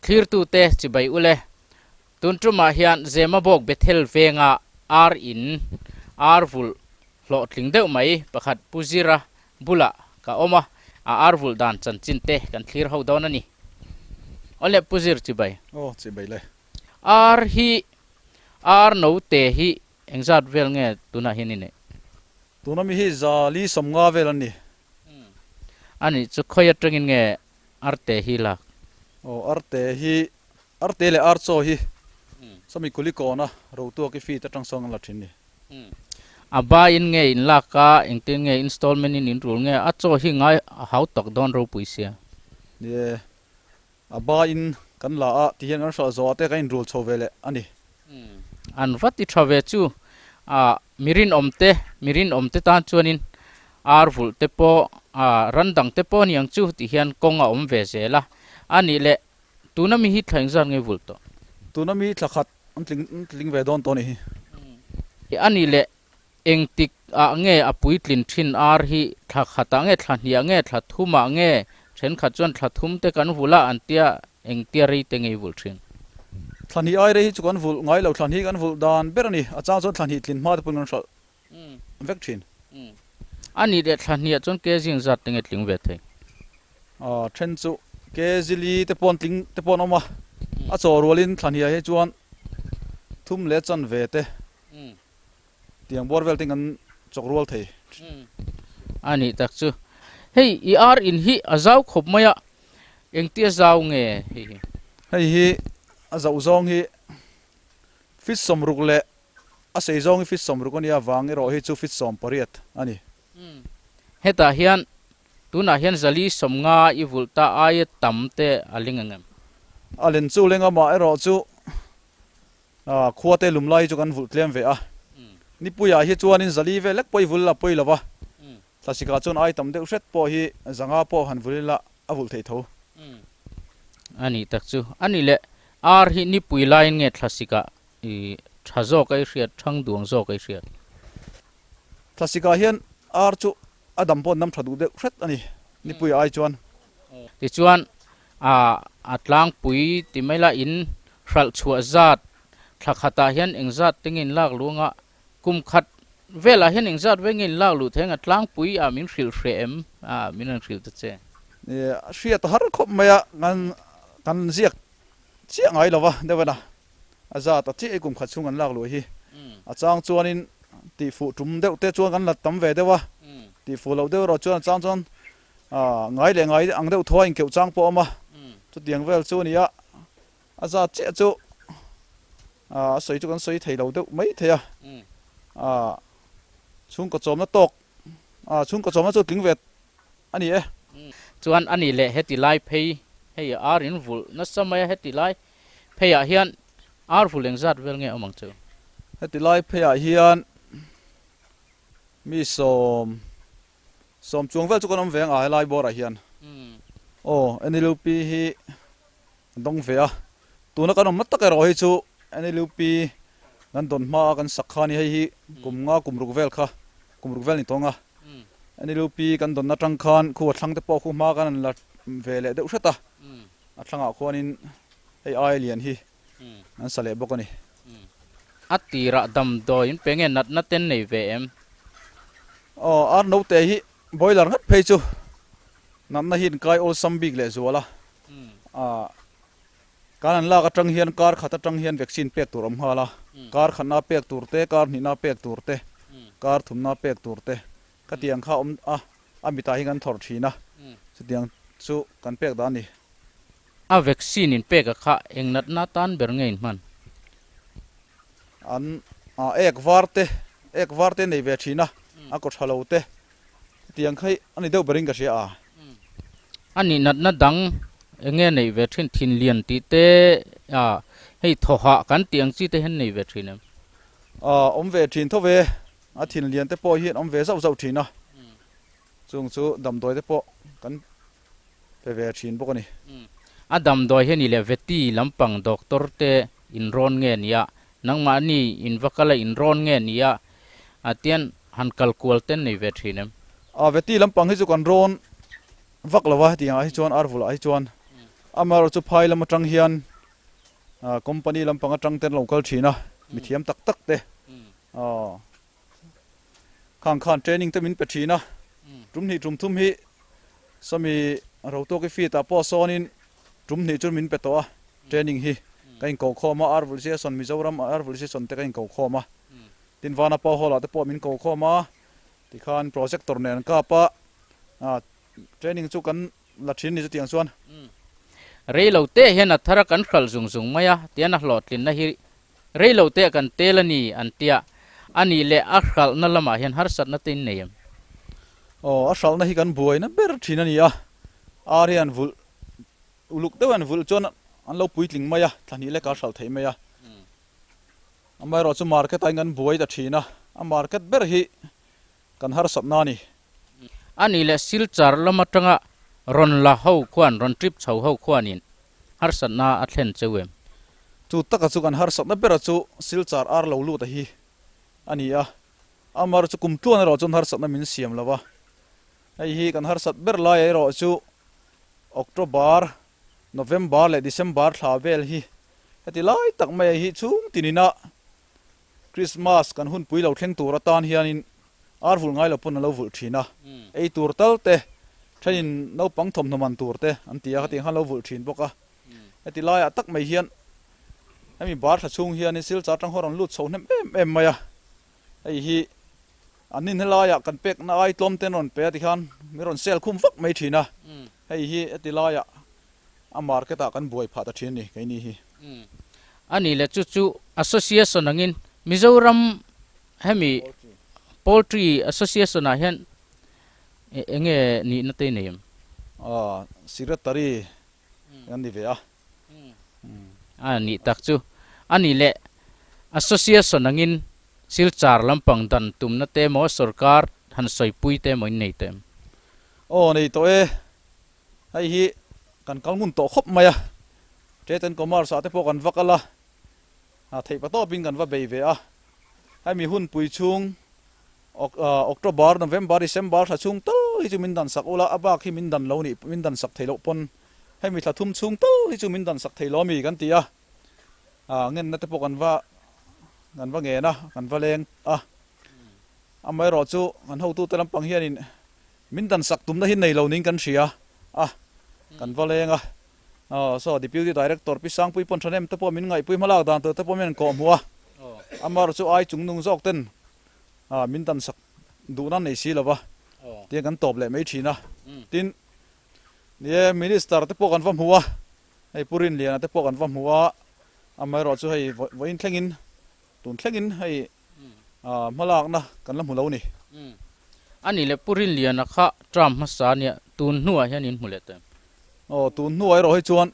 Thlirtute chibai ule. Tun tumah hian Zemabawk Bethel venga ar in ar vulh hlawhtling deuh mai pakhat Pu Zira bulah ka awm a, a ar vulh dan chanchin te kan thlir ho dawn a ni. Awle Pu Zir chibai. Aw chibai le. Ar hi ar note hi engzat vel nge tunah hian i neih? Tuna mi hi 450 vel an ni. A nih chu khawi atangin nge arte hi lak? Aw arte hi arte leh ar chaw hi sawmi kuli kawna rotuak i feet atang sawn an la thin ni. A ba in nge in lak a, engtin nge installment in in rul nge a chaw hi ngai a hau tak dawn ropui sia. Ni e, A ba in kan la a ti hian kan hralh zawh ah te kan inrul chho ve leh a ni. An va ti tha ve chu a mi rinawm te mi rinawm te tan chuanin ar vulh te pawh a ran dang te pawh a ni ang chu ti hian kawng a awm ve zel a, a nih leh tuna mi hi thla engzat nge vulh tawh? Tuna mi thla khat an tling an tling ve dawn tawh a nih hi. A nih leh engtik ah nge a puitlin thin ar hi thla khatah nge thla hniah nge thla thumah nge thenkhat chuan thla thum te kan vulh a an tia engtia rei te nge i vulh thin? Thla hnih ai rei hi chu kan vulh ngai lo, thla hnih kan vulh dan ber a ni, a chang chuan thla hnih tlin hma te pawhin kan hralh vek thin. A nih leh thla hniah chuan kg engzat te nge tling ve thei? A then chu kg li te pawh an tling te pawh an awm a, a chaw rualin thla hniah hi chuan thum leh chanve te Tiang bawr vel te kan chawk rual thei. A nih tak chu. Hei i ar in hi a zau khawp mai a, engtia zau nge hei hi? Hei hi a zauh zawng hi feet 60 leh a sei zawng hi feet 60 a nia, vang erawh hi chu feet 18 a ni. Hetah hian tunah hian 450 i vulh ta aia tam te a ling ang em? A len chu leng amah erawh chu A khua te lum lai hi chu kan vulh tlem ve a, nipuiah hi chuanin 400 vel lek pawh i vul la pawi lo va, thlasikah chuan ai tam deuh hret pawh hi 500 pawh han vul ila a vulh theih tho. A nih tak chu. A nih leh ar hi nipui laiin nge thlasikah i tha zawk a i hriat, thang duang zawk a i hriat? Thlasikah hian ar chu a dam pawh an dam tha duh deuh hret a ni, nipuiah ai chuan. Tichuan a tlangpui ti mai la in Hralh chhuah zat thla khatah hian engzat te nge in lak luh anga, kum khat velah hian engzat ve nge in lak luh thei anga tlangpui ah min hrilh hreh em? Ah min rawn hrilh ta che. A hriat a har khawp mai a, kan kan ziak chiah ngai lo va deuh en a, a zat a chiah hi kum khat chhung kan lak luh hi. A chang chuanin tihfuh tum deuh te chuan kan la tam ve deuh a, tihfuh loh deuh erawh chuan a chang chuan ngai leh ngai ang deuh thaw a inkeuh chang pawh a awm a, chutiang vel chu a ni a. A zat chiah chu a sawi chu kan sawi thei lo deuh mai thei a, chhungkaw chawmna tawk, chhungkaw chawmna chu tling ve a ni e. Chuan a ni leh heti lai phei, hei ar in vulh nasa mai a, heti lai pheiah hian ar vulh engzat vel nge awm ang chu? Heti lai pheiah hian mi sawm Sawm chuang vel chu kan awm ve ang a helai bawrah hian. Aw NLUP hi kan dawng ve a, tuna kan awm na tak erawh hi chu NLUP kan dawn hma a kan sak kha a ni, hei hi kum nga kum ruk vel kha kum ruk vel ni tawng a. NLUP kan dawn atang khan khu a thlang te pawh khu hma kan han la ve leh deuh hret a, a thlangah khuanin hei ai lian hi an sa leh bawk a ni. A tirah damdawi in pe nge natna ten nei ve em? Aw, ar note hi boiler ngat phei chu natna hi in kai awlsam bik leh zual a. Ah, kan an lak atang hian kar khat atang hian vaccine pek tur awm nghal a. Kar khatna pek tur te, kar hnihna pek tur te, kar thumna pek tur te ka tiang kha awm a, a mitah hi kan thawr thin a. Chutiang chu kan pek dan a ni. A vaccine in pek a kha eng natna tan ber nge in hman? An ek var te, ek var te nei ve thin a, a kaw tha lo te tiang kha hi a ni deuh berin ka hria a. A nih natna dang eng nge neih ve thin? Thin lian tih te hei thaw hah kan tih ang chi te hian nei ve thin em? Awm ve thin tho ve, a thin lian te pawh hian awm ve zauh zauh thin a, chung chu damdawi te pawh kan pe ve thin bawk a ni. A damdawi hi a ni leh Veti lampang doctor te in rawn nge nia, nangmahni in va kal a in rawn nge nia, a tian han kal kual ten nei ve thin em? A, Veti lampang hi chu kan rawn vak lo a, hetiang ah hi chuan Arvul ah hi chuan. Amaherawhchu phai lam atang hian company lampang atang ten lo kal thin a, mithiam tak tak te khang khan training te min pe thin a, tum hnih tum thum hi sawmi Rotawki feed ah pawh sawnin tum hnih chu min pe tawh a, training hi ka inkoh khawm a, Arvul Season Mizoram Arvul Season te ka inkoh khawm a, tin Vanapa Hall ah te pawh min koh khawm a, tikhan projector nen an kap a, training chu kan la thin ni chutiang chuan. Rei lo te hian a thar a kan hralh zung zung mai a, tian a hlawhtlinna hi rei lo te kan tel a ni an tia. A nih leh a hralhna lamah hian harsatna te in nei em? Aw, a hralhna hi kan buaina ber thin a ni a, ar hian vulh uluk deuh an vulh chuan an lo puitling mai a, thla hnih leka a hralh theih mai a. Amaherawhchu market ah hian kan buai ta thin a, a market ber hi Kan harsatna a ni. A nih leh Silchar lam atanga rawn la ho khuan, rawn trip chho ho khuanin harsatna a thlen cheu em? Chu taka chu kan harsatna bera chu Silchar ar lo lut a hi a ni a. Amar chu kum tluan erawh chuan harsatna min siam lo va. Hei hi kan harsat ber lai erawh chu October, November leh December thla vel hi heti lai tak mai hi chhung tinina Christmas kan hunpui lo thleng tur atan hianin ar vulh ngai lo pawn an lo vulh thin a, ei tur tal te, thenin naupang thawmhnaw man tur te an ti a, khatiang khan lo vulh thin bawk a. Heti laiah tak mai hian hemi bar thla chhung hianin silchar atang haw rawn lut chho hnem em em mai a, hei hi an nin helaiah kan pekna ai tlawm te an rawn pe a tikhan min rawn sel khum vak mai thin a, hei hi heti laiah a market ah kan buai phah ta thin a ni keini hi. A nih leh chu chu association angin Mizoram hemi poultry association ah hian enge nihna te i nei em? Aw, secretary kan ni ve a. A nih tak chu. A nih leh association angin Silchar lampang dan tumna te emaw sorkar han sawipui te emaw in nei tawh em? Aw, nei tawh e. Hei hi kan kal ngun tawh khawp mai a, Trade and Commerce ah te pawh kan va kal a, theih pa tawpin kan va bei ve a. Hemi hunpui chhung October, November, December thla chhung tal hi chu min dan sak ula, a bak hi min dan lo nih, min dan sak thei loh pawn hemi thla thum chhung tal hi chu min dan sak thei lo ami kan ti a, ngenna te pawh kan va kan va ngen a, kan va leng a. Amaherawhchu kan hotute lampang hianin Min dan sak tumna hi nei lo niin kan hria a, kan va leng a. Aw, saw Deputy Director Pi Sangpui pawn thahnem te pawh min ngaihpui hmalak dan tur te pawh min kawh hmuh a. Amar chu ai chung nung zawk ten min dan sak duhna nei si lo va, tiang kan tawp leh mai thin a. Tin, ni e, Minister te pawh kan va hmu a, hei Pu Rinliana te pawh kan va hmu a, amaherawh chu hei vawiin thlengin, tun thlengin hei hmalakna kan la hmu lo ni. A nih leh Pu Rinliana kha term hmasa a nia, tun hnuah hian in hmu leh tawh em? Aw, tun hnuah erawh hi chuan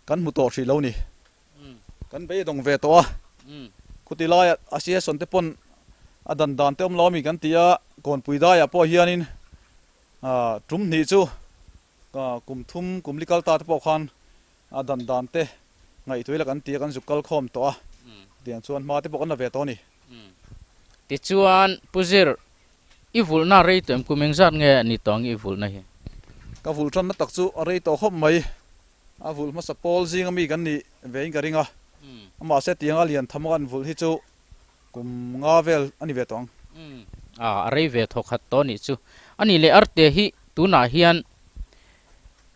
kan hmu tawh hrih lo ni. Kan beidawng ve tawh a, khuti laia a session te pawn a dan dan te awm lo ami kan ti a, Kawnpui daiah pawh hianin tum hnih chu kum thum kum li kal ta te pawh khan A dan dan te ngaihtuah ila kan ti a, kan zuk kal khawm tawh a, tiang chuan hma te pawh kan la ve tawh a ni. Tichuan, Pu Zir, i vulhna a rei tawh em? Kum engzat nge a ni tawh ang i vulhna hi? Ka vulh tanna tak chu a rei tawh khawp mai. A vulh hmasa pawl zinga mi kan nih vein ka ring a, amahse tianga lian tham a kan vulh hi chu kum nga vel a ni ve tawh ang. A rei ve thawkhat tawh a nih chu. A nih leh arte hi tunah hian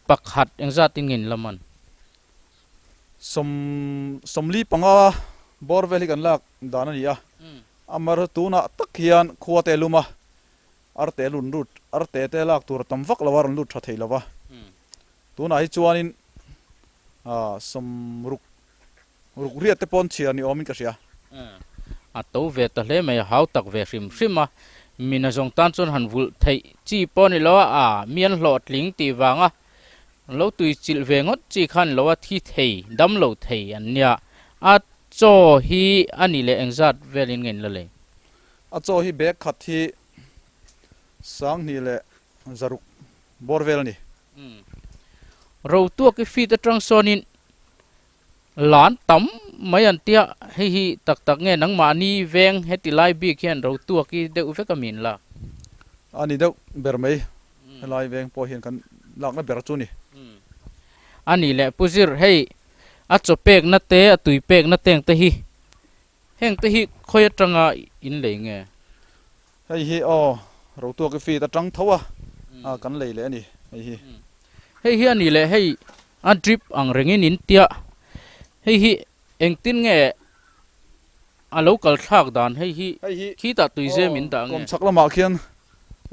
Pakhat engzat in nge in la man? Sawm, sawmli panga bawr vel hi kan lak dan a ni a. Amar tunah tak hian khua te lum a, arte lun lut, arte te lak tur a tam vak lo a, rawn lut tha thei lo va. Tunah hi chuanin sawm ruk, ruk riat te pawn chhiar ni awmin ka hria. A to ve ta hle mai, a hau tak ve hrim hrim a, mina zawng tan chuan han vulh theih chi pawh a ni lo a, a mi an hlawhtling tih vanga lo tui chilh ve ngawt chi khan lo a thi thei, dam lo thei an nia. A chaw hi a nih leh engzat velin nge in la lei? A chaw hi bag khat hi sanghnih leh zaruk bawr vel a ni. Rotuak i feet atang sawnin Lan tam mai an tia, hei hi tak tak nge nangmahni veng heti lai bik hian ro tuak i deuh vek a min lak? A ni deuh ber mai, helai veng pawh hian kan lakna ber chu ni. A nih leh Pu Zir, hei a chaw pekna te, a tui pekna te ang te hi, heng te hi khawi atanga in lei nge? Hei hi aw, Rotuaki feed atang tho a, kan lei leh a ni hei hi. Hei hi a nih leh hei a drip ang rengin in tia, hei hi Engtin nge a lo kal thlak dan hei hi khitah tuizem in dah nge? Kawmchhak lamah khian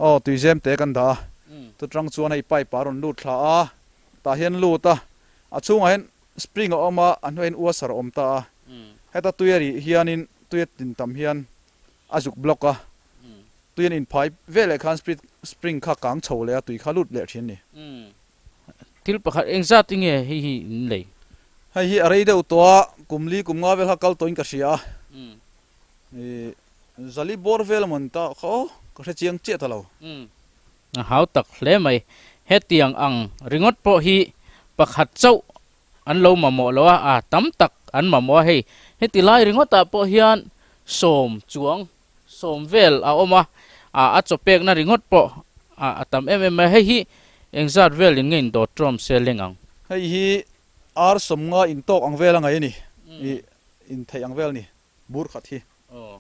aw tuizem te kan dah a, chutang chuan hei pipe ah a rawn lut thla a, tah hian lut a, a chhungah hian spring a awm a, a hnuaiah hian washer a awm ta a, heta tui a rih hianin tui a tin tam hian a zuk block a, tui an inphai veleh khan spring kha kang chho leh a tui kha lut leh thin a ni. Thil pakhat engzat nge hei hi in lei? Hei hi a rei deuh tawh a, kum li kum nga vel kha kal tawhin ka hria a. Ih Zali bawr vel amaw ni ta kha aw, ka hre chiang chiah ta lo. A hau tak hle mai. Hetiang ang ringawt pawh hi pakhat chauh an lo mamawh lo a, a tam tak an mamawh a hei. Heti lai ringawtah pawh hian sawm chuang Sawm vel a awm a, a chaw pekna ringawt pawh a tam em em mai. Hei hi engzat vel in nge in dawt ṭawm se leng ang? Hei hi ar sawmnga in tawk ang vel a ngaih a ni, i in theih ang vel a ni, bur khat hi. Aw,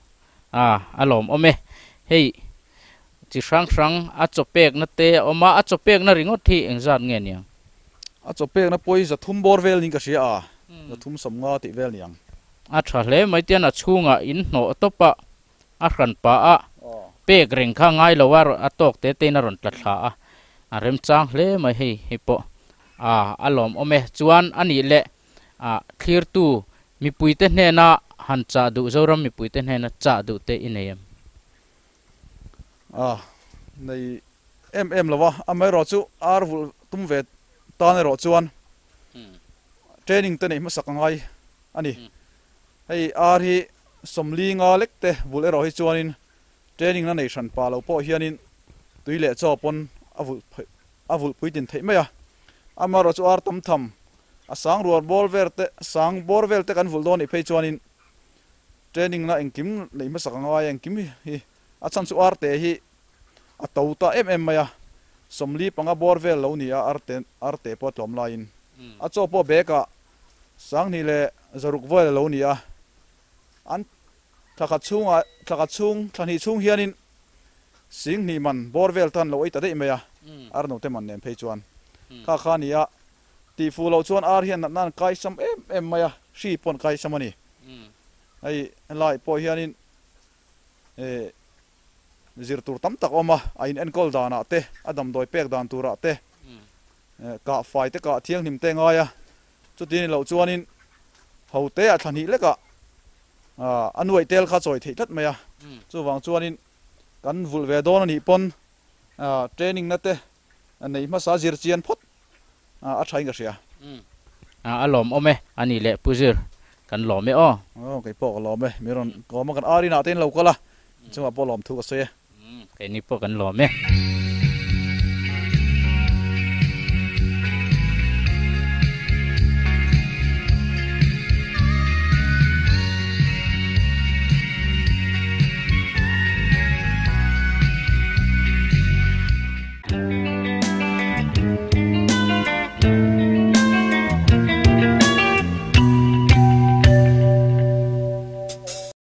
a, a lawmawm e. Hei chi hrang hrang a chaw pekna te a awm a, a chaw pekna ringawt hi engzat nge niang? A chaw pekna pawh hi zathum bawr vel niin ka hria a, zathum sawmnga tih vel niang. A tha hle mai tian a chhungah in hnawh tawp a, a hran pah a, pek reng kha ngai lo a, a tawk te te in a rawn tla thla a, a remchang hle mai hei hei pawh a a lawmawm e. Chuan a nih leh a thlirtu mipuite hnena han chah duh Zoram mipuite hnena chah duh te i nei em? A nei em em lo a, amaherawhchu ar vulh tum ve tan erawh chuan Training te neih hmasak a ngai a ni. Hei ar hi sawmli nga lek te vulh erawh hi chuanin training na nei hran pa lo pawh hianin tui leh chaw pawn a vulh a vulh puitlin theih mai a. Amaherawh chu ar tam tham a sang rual bawr vel te sang bawr vel te kan vulh dawn nih phei chuanin training na engkim neih hmasak a ngai a engkim hi a chhan chu ar te hi A to ta em em mai a, sawmli panga bawr vel lo ni a arte arte pawh a tlawm laiin a chaw pawh bag ah sanghnih leh zaruk vel a lo ni a, an thlakhat chhungah thlakhat chhung thlahnih chhung hianin singhnih man bawr vel tan lo ei ta daih mai a, ar note man nen phei chuan kha kha a ni a, tihfuh loh chuan ar hian natna an kaisam em em mai a, hri pawh an kaisam a ni. Hei helai pawh hianin eh. Zir tur tam tak a awm a, a in enkawl danah te, a damdawi pek dan turah te, kah fai te kah thianghlim te ngai a, chuti ni loh chuanin ho te ah thla hnih lekah a nuaih tel kha chawi theih tlat mai a, chuvang chuanin kan vulh ve dawn a nih pawn training na te nei hmasa zir chian phawt a tha in ka hria. A lawmawm e, a nih leh Pu Zir, kan lawm e aw. Aw, kei pawh ka lawm e, mi rawn kawm a kan ar inah te in lo kal a, chungah pawh lawm thu ka sawi e. Keini pawh kan lawm e.